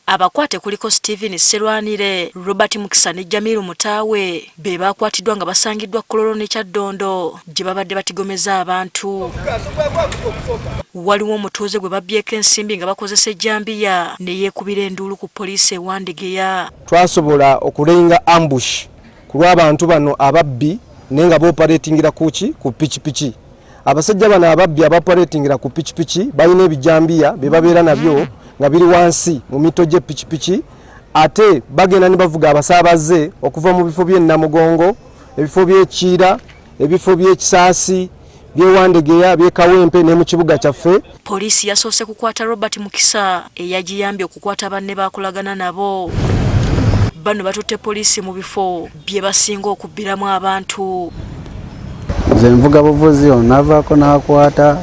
Abakwate kuliko Steven Sserwanire, Robert Mukisa ne Jamiru Mutaawe be baakwatiddwa nga basangiddwa Kololo ne Kyaddondo gye babadde batigomeza abantu. Waliwo omutuuze gwe babbyeko ensimbi nga bakozesa ejjambiya ne yeekubira enduulu ku poliisi e Wandegeya. Twasobola okulayinga ambush ku lw'abantu bano ababbi naye nga booperatingira kuki ku pikipiki. Abasajja bano ababbi abaoperatingira ku pikipiki balina ebijambiya bye babeera nabyo nga biri wansi mu mito gy'epikipiki, ate bagenda ne bavuga abasaabaze okuva mu bifo by'e Namugongo, ebifo by'e Kiira, ebifo by'e Kisaasi, by'e Wandegeya, by'e Kawempe ne mu kibuga kyaffe. Poliisi yasoose kukwata Robert Mukisa eyagiyambye okukwata banne baakolagana nabo. Bano batutte poliisi mu bifo bye basinga okubbiramu abantu. Nze nvuga buvuzi ono navaako n'akwata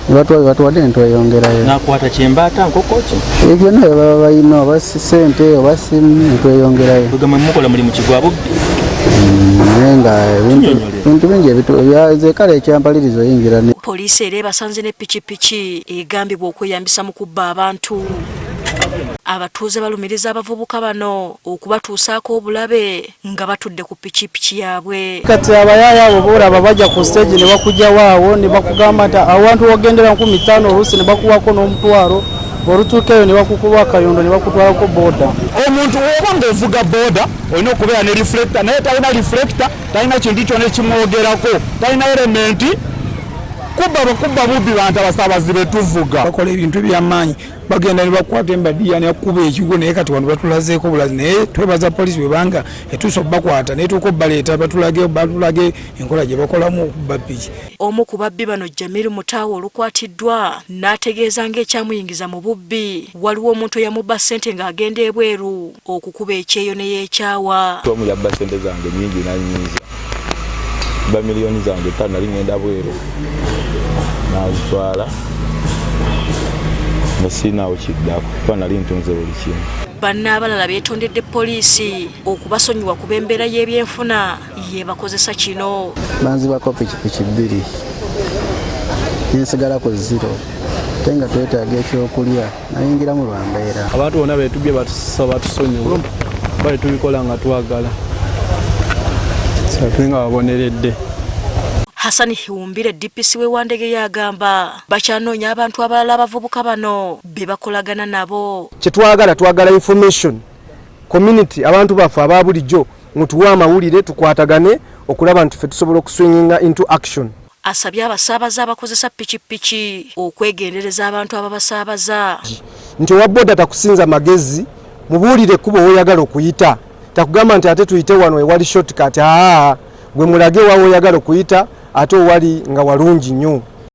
ne batuwa batuwadde ne tweyongerayo. Nakwata kyembaata nkoko ki? Ebyo byonna bye baba balina oba si ssente oba simu ne tweyongerayo. Kwegamba mukola mulimu ki gwa bubbi? Naye nga ebintu bingi ebintu kale ekyampaliriza oyingira ne Poliisi era ebasanze ne pikipiki egambibwa okweyambisa mu kubba abantu. Abatuuze balumiriza abavubuka bano okubatuusaako obulabe nga batudde ku pikipiki yaabwe. Kati abayaaya abo boolaba bajja ku siteegi ne bakugyawo awo ne bakugamba nti awantu wogendera 5000 oluusi ne bakuwako n'omutwalo, olutuuka eyo ne bakukuba akayondo ne bakutwalako booda. Omuntu oba ng'ovuga booda olina okubeera ne reflector, naye talina reflector, talina kintu kyonna ekimwogerako, talina elementi. Kubba bakubba bubbi bantu abasaabazi be tuvuga. Bakola ebintu eby'amaanyi, bagenda ne bakwata embadiya ne bakuba ekigwo, naye kati wano batulazeeko bulazi, naye twebaza poliisi bwebanga etuuse okubakwata netuuka obbaleeta batulage enkola gye bakolamu okubba piki. Omu ku babbi bano Jamil Mutaawe olukwatiddwa n'ategeeza ng'ekyamuyingiza mu bubbi waliwo omuntu eyamubba ssente ng'agenda ebweru okukuba ekyeyo ne yeekyawa. Tom yabba ssente zange nnyingi n'annyiiza, bba miliyoni zange 5 nali ngenda bweru n'azitwala nga sirinaawo kiddako kuba nali ntunze buli kimu. Banne abalala beetondedde poliisi okubasonyiwa kuba embeera y'ebyenfuna yeebakozesa kino. Banzibako pikipiki 2 nensigala ku 0 ate nga twetaaga ekyokulya nayingiramu lwa mbeera. Abantu bonna betubye batusaba tusonyiwe bale tubikola nga twagala tulinga baboneredde. Hassan Hiwumbire DPC w'e Wandegeya agamba bakyanoonya abantu abalala abavubuka bano be bakolagana nabo. Kye twagala, twagala information community, abantu baffe aba bulijjo mutuwe amawulire tukwatagane okulaba nti ffe tusobola okuswinginga into action. Asabye abasaabaze abakozesa pikipiki okwegendereza abantu ababasaabaza. Nti owa boda takusinza magezi, mubuulire ekkubo w'oyagala okuyita, takugamba nti ate tuyite wano ewali shortcut, aa gwe mulage wa w'oyagala okuyita ate owali nga walungi nnyo.